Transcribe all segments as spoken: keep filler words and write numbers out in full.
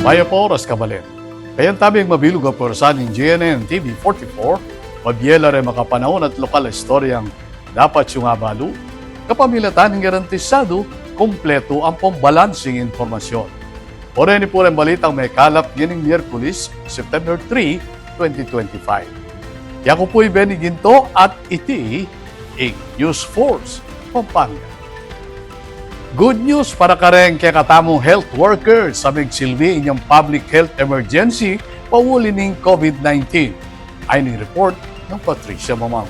Mayap a oras, kabalen. Kayabe ing mabilug a pwersa ning G N N T V forty-four, mabie la reng makapanaun at lokal a istoryang dapat yung abalu, kapamilatan ning garantisadu, kumpletu ampong balansing impormasyon. O reni pu reng balitang mekalap ngening Miyerkules, September three, twenty twenty-five. Yaku pu i Benny Ginto at iti ing News Force Pampanga. Good news para kareng kekatamung health workers a megsilbi inyang public health emergency pauli ning COVID nineteen. Ayni ing report nang Patricia Mamang.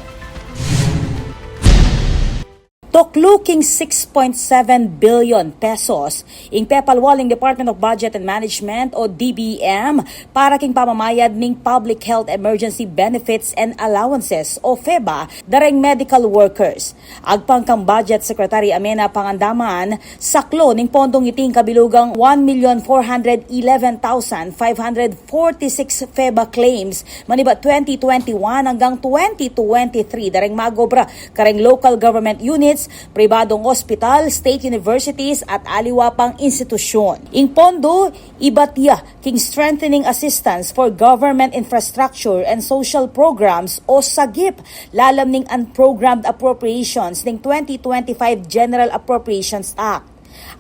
Tuklu king six point seven billion pesos ing pepalwal ning Department of Budget and Management o D B M para king pamamayad ning Public Health Emergency Benefits and Allowances o FEBA dareng medical workers. Agpang kang Budget Secretary Amena Pangandaman, saklu ning pondung iti ing kabilugang one million four hundred eleven thousand five hundred forty-six FEBA claims manibat twenty twenty-one anggang twenty twenty-three dareng magobra kareng local government units, pribadung ospital, state universities at aliwa pang institusyun. Ing pondo ibat ya king strengthening assistance for government infrastructure and social programs o SAGIP lalam ning unprogrammed appropriations ning twenty twenty-five General Appropriations Act.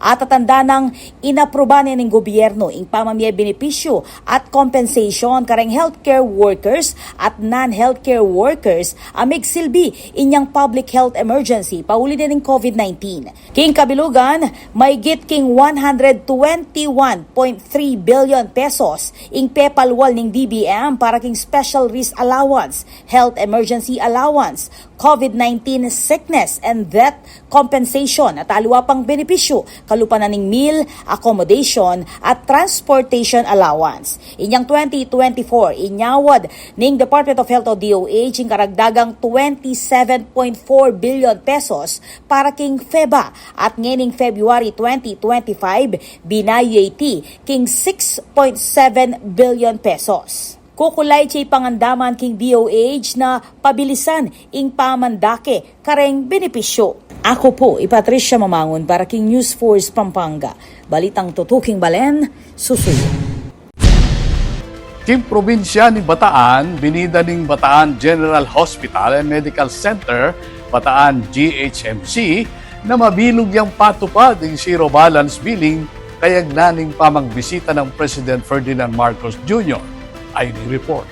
Atatandanang inapruba ne ning gobyernu ing pamamie benepisyu at compensation kareng healthcare workers at non-healthcare workers a megsilbi inyang public health emergency pauli ne ning COVID nineteen. King kabilugan, maygit king one hundred twenty-one point three billion pesos ing pepalwal ning D B M para king special risk allowance, health emergency allowance, COVID nineteen sickness and death compensation at aliwa pang benepisyu, kalupa na ning meal, accommodation at transportation allowance. Inyang twenty twenty-four, inyawad ning Department of Health o D O H ing karagdagang twenty-seven point four billion pesos para king FEBA at ngening February twenty twenty-five, binayu ya iti king six point seven billion pesos. Kukulay ya i Pangandaman king D O H na pabilisan ing pamandake kareng benepisyu. Aku pu i Patricia Mamangun para king News Force Pampanga. Balitang tutuking balen, susuyu. King probinsya ning Bataan, binida ning Bataan General Hospital and Medical Center, Bataan G H M C, na mabilug yang patupad ing zero balance billing kayagnan ning pamagbisita nang President Ferdinand Marcos Junior. Ayni ing report.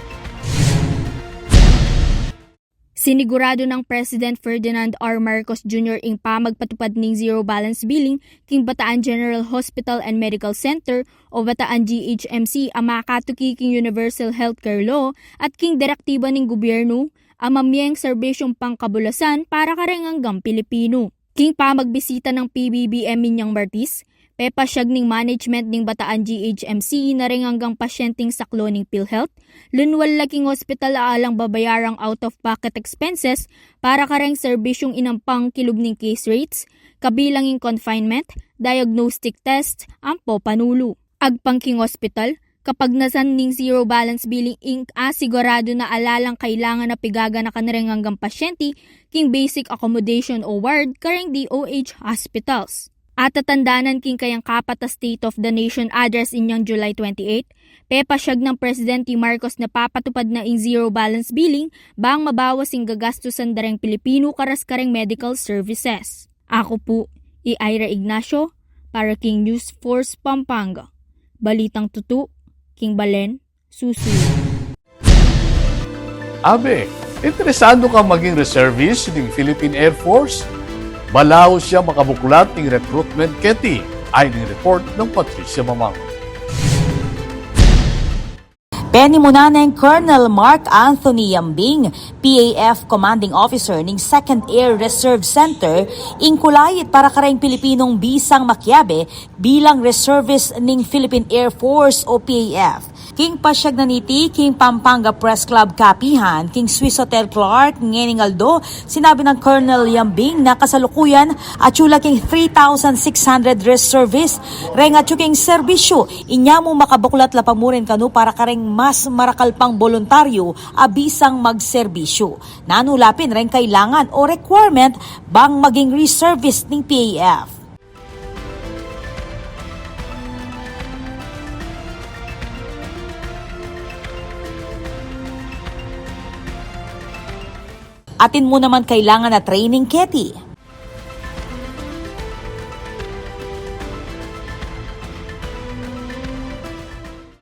Siniguradu nang President Ferdinand R Marcos Junior ing pamagpatupad ning zero balance billing king Bataan General Hospital and Medical Center o Bataan G H M C a makatuki king Universal Healthcare Law at king direktiba ning gobyernu a mamieng serbisyung pangkabulasan para kareng anggang Pilipinu. King pamagbisita nang P B B M inyang Martis, pepasyag ning management ning Bataan G H M C na reng anggang pasyenteng saklu ning PhilHealth, lunwal la king ospital a alang babayarang out-of-pocket expenses para kareng serbisyung inampang kilub ning case rates, kabilang ing confinement, diagnostic tests, ampo panulu. Agpang king ospital, kapagnasan ning zero balance billing ing asiguradu na ala lang kailangan a pigaganakan reng anggang pasyente king basic accommodation o ward kareng D O H hospitals. Atatandanan king kayang kapat a State of the Nation Address inyang July twenty-eight, pepasyag nang Presidente Marcos na papatupad na ing zero balance billing bang mabawas ing gagastusan dareng Pilipinu karas kareng medical services. Aku pu i Ira Ignacio para king News Force Pampanga. Balitang tutu, king balen, susu. Abe, interesado kang maging reservist ning Philippine Air Force? Balaus yang makabuklat ing recruitment keti. Ayni ing report nang Patricia Mamang. Penimunan neng Colonel Mark Anthony Yambing, P A F Commanding Officer ning Second Air Reserve Center, ing kulait para kareng Pilipinung bisang makiabe bilang reservist ning Philippine Air Force o P A F. King pasyag na niti king Pampanga Press Club Kapihan, king Swiss Hotel Clark ngening aldo, sinabi nang Colonel Yambing na kasalukuyan atyu la king three thousand six hundred reservist reng atyu king serbisyu. Inya mu makabuklat la pa murin kanu para kareng mas marakal pang boluntaryu a bisang magserbisyu. Nanu la pin reng kailangan o requirement bang maging reservist ning P A F? Atin mu naman kailangan a training keti.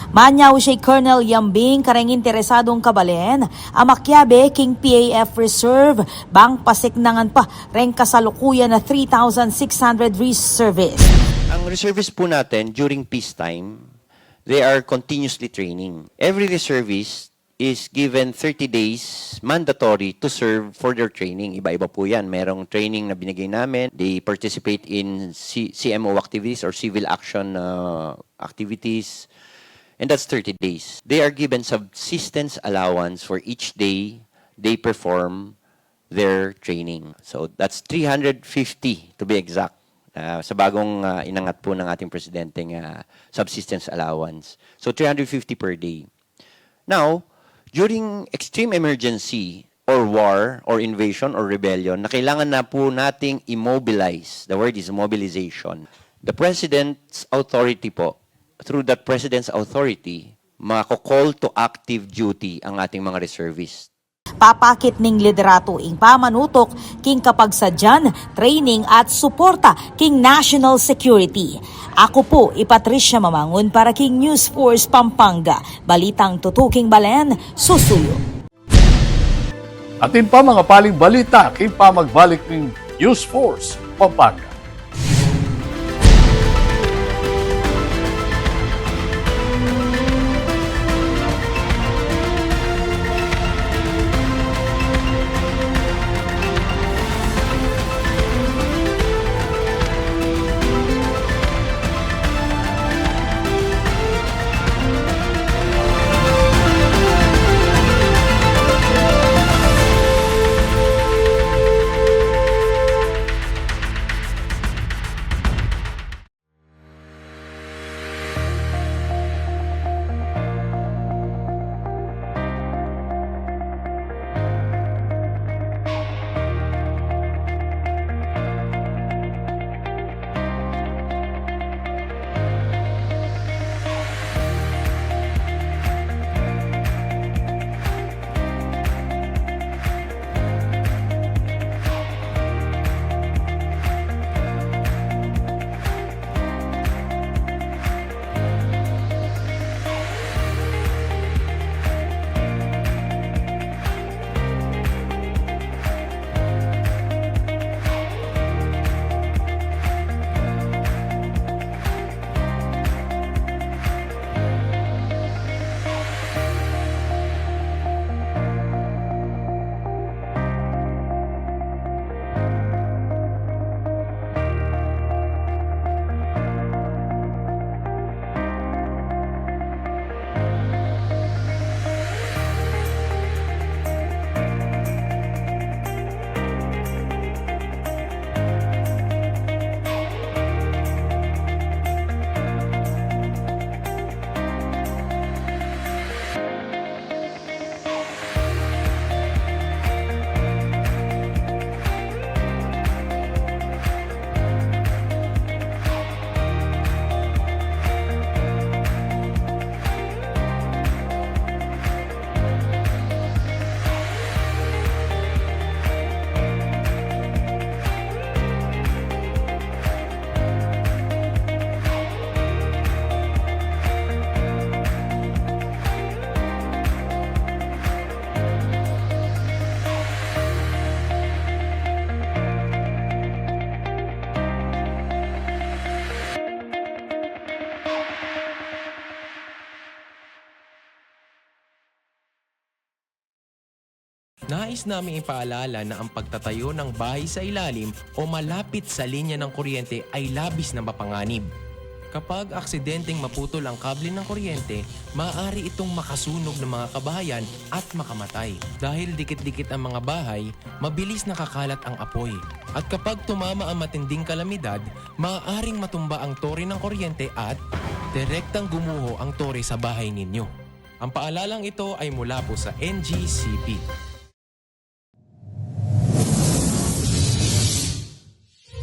Manyawad ya i Colonel Yambing kareng interesadung kabalen a makiabe king P A F reserve bang pasiknangan pa reng kasalukuyan a three thousand six hundred reservists. Ang reservist po natin during peacetime, they are continuously training. Every reservist is given thirty days mandatory to serve for their training. Iba-iba po yan. Merong training na binigay namin. They participate in C- C M O activities or civil action uh, activities. And that's thirty days. They are given subsistence allowance for each day they perform their training. So that's three hundred fifty to be exact. Uh, sa bagong uh, inangat po ng ating presidenteng uh, subsistence allowance. So three hundred fifty per day. Now, during extreme emergency or war or invasion or rebellion na kailangan na po nating immobilize, the word is mobilization. The President's authority po, through the President's authority, mako-call to active duty ang ating mga reservists. Papakit ning liderato ing pamanutok king kapagsadyan, training at suporta king national security. Aku pu i Patricia Mamangun para king News Force Pampanga. Balitang tutuking balen, susuyu. Atin pa mangapaling balita king pamagbalik ning News Force Pampanga. Nais naming ipaalala na ang pagtatayo ng bahay sa ilalim o malapit sa linya ng kuryente ay labis na mapanganib. Kapag aksidenteng maputol ang kable ng kuryente, maaari itong makasunog ng mga kabahayan at makamatay. Dahil dikit-dikit ang mga bahay, mabilis nakakalat ang apoy. At kapag tumama ang matinding kalamidad, maaaring matumba ang tore ng kuryente at direktang gumuho ang tore sa bahay ninyo. Ang paalalang ito ay mula po sa N G C P.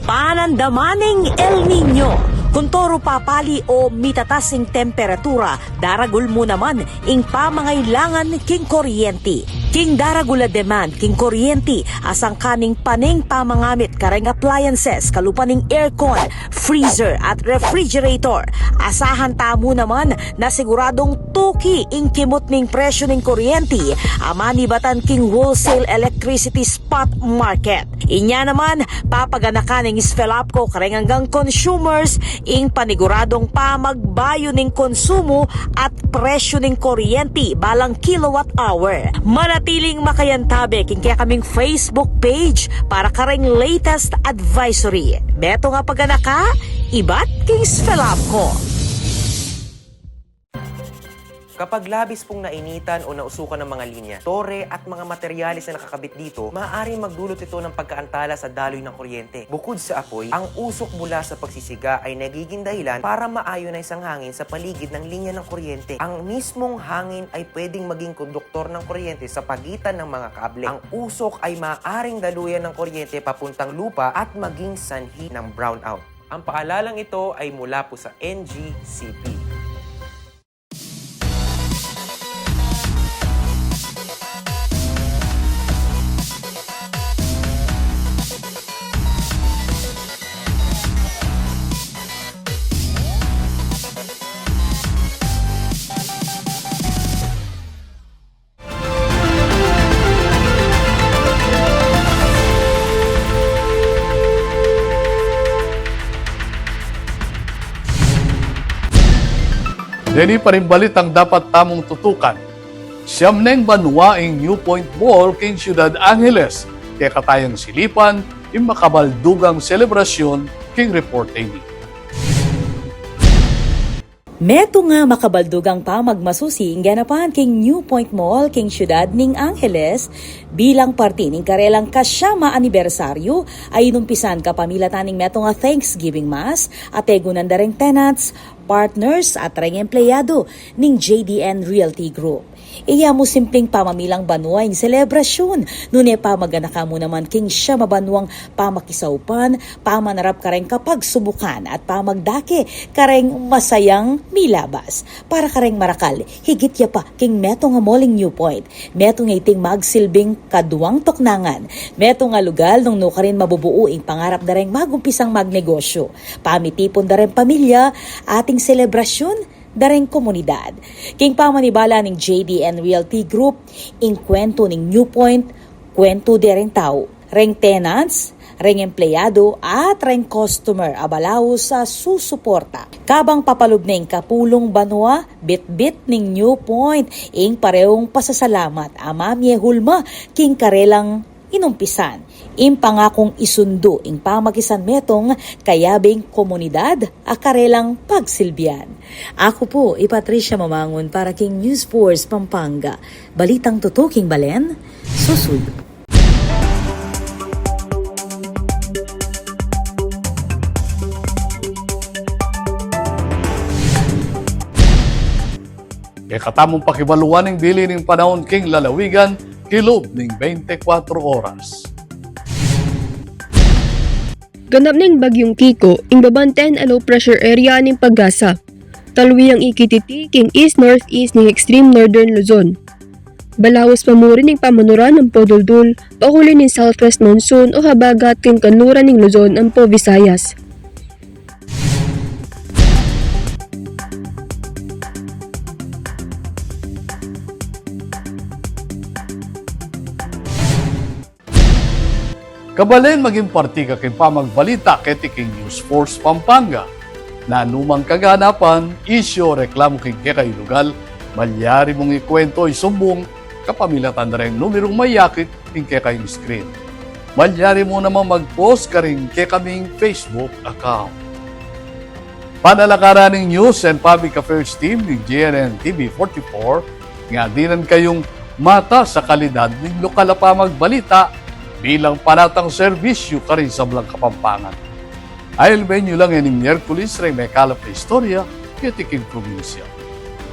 Panandaman ning El Niño, Kuntoru papali o mitatas ing temperatura, daragul mu naman ing pamangailangan king kuryenti. King daragul a demand king kuryenti, asangkan ning pane ing pamangamit kareng appliances, kalupa ning aircon, freezer at refrigerator. Asahan tamu naman na siguradung tuki ing kimut ning presyu ning kuryenti a manibatan king wholesale electricity spot market. Inya naman, papaganakan ning SFELAPCO kareng anggang consumers ing paniguradung pamagbayu ning konsumu at presyu ning kuryenti balang kilowatt hour. Manatiling makayantabe king kekaming Facebook page para kareng latest advisory. Metung a paganaka, ibat king SFELAPCO. Kapag labis pong nainitan o nausukan ang mga linya, tore at mga materyales na nakakabit dito, maaaring magdulot ito ng pagkaantala sa daloy ng kuryente. Bukod sa apoy, ang usok mula sa pagsisiga ay nagiging dahilan para ma-ionize ang hangin sa paligid ng linya ng kuryente. Ang mismong hangin ay pwedeng maging konduktor ng kuryente sa pagitan ng mga kable. Ang usok ay maaaring daluyan ng kuryente papuntang lupa at maging sanhi ng brownout. Ang paalalang ito ay mula po sa N G C P. Deni pa ring balitang dapat tamung tutukan. Siyam neng banua ing New Point Mall king Ciudad Angeles, kekatayang silipan ing makabaldugang selebrasyun king reporting. Metung a makabaldugang pamagmasusi ing ganapan king New Point Mall king Ciudad ning Angeles bilang parti ning karelang kasyam a anibersaryu a inumpisan kapamilatan ning metung a Thanksgiving Mass a tegunan da reng tenants, partners at reng empleyado ning J D N Realty Group. E ya mu simpling pamamilang banua ing selebrasyun, nune pamaganaka mu naman king siyam a banuang pamakisaupan, pamanarap kareng kapagsubukan at pamagdake kareng masayang milabas. Para kareng marakal, higit ya pa king metung a mall ing New Point. Metung a iting magsilbing kaduang tuknangan, metung a lugal nung nukarin mabubuu ing pangarap da reng magumpisang magnegosyu, pamitipun da reng pamilya, ating selebrasyun da reng komunidad. King pamanibala ning J D N Realty Group, ing kwentu ning New Point, kwentu de reng tau, reng tenants, reng empleyado at reng customer a balaus a susuporta. Kabang papalub ne ing kapulung banua, bitbit ning New Point ing pareung pasasalamat a mamie hulma king karelang inumpisan ing pangakung isundu ing pamakisan metung kayabing komunidad a karelang pagsilbian. Aku pu i Patricia Mamangun para king News Force Pampanga. Balitang tutu king balen, susul. Kekatamung pakibaluan ing bili ning panaun king lalawigan kilub ning bente kwatro oras. Ganap ning Bagyung Kiko ing babantayan a low pressure area ning PAGASA. Taluyang ikit iti king east-northeast ning extreme northern Luzon. Balaus pa mu rin ing pamanuran ampo duldul, pauli ning southwest monsoon o habagat king kanluran ning Luzon ampo Visayas. Kabalen, maging parti ka king pamagbalita keti king News Force Pampanga. Nanu mang kaganapan, isyu o reklamu king kekayung lugal, malyari mung ikuwentu o isumbung kapamilatan da reng numerung mayakit king kekayung screen. Malyari mu naman mag-post karing kekaming Facebook account. Panalakaran ning News and Public Affairs Team ning G N N T V forty-four, nga dinan kayung matas a kalidad ning lokal a pamagbalita bilang panatang serbisyu karing sablang Kapampangan. Ailben yu la ngening Miyerkules reng mekalap a istorya keti king probinsya.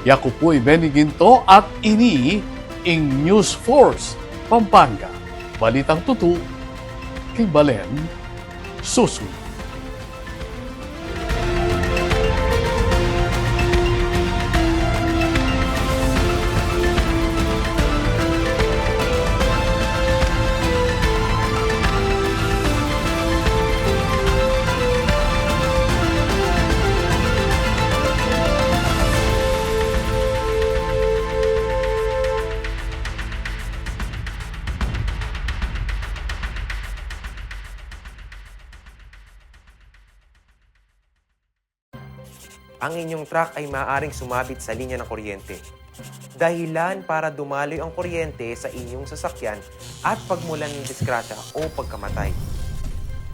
Yaku pu i Benny Ginto at ini ing News Force Pampanga. Balitang tutu king balen, susul. Ang inyong truck ay maaaring sumabit sa linya ng kuryente. Dahilan para dumaloy ang kuryente sa inyong sasakyan at pagmulan ng disgrasya o pagkamatay.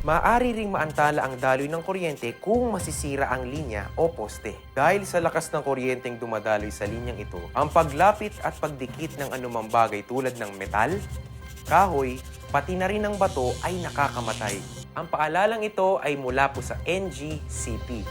Maaari ring maantala ang daloy ng kuryente kung masisira ang linya o poste. Dahil sa lakas ng kuryenteng dumadaloy sa linyang ito, ang paglapit at pagdikit ng anumang bagay tulad ng metal, kahoy, pati na rin ang bato ay nakakamatay. Ang paalalang ito ay mula po sa N G C P.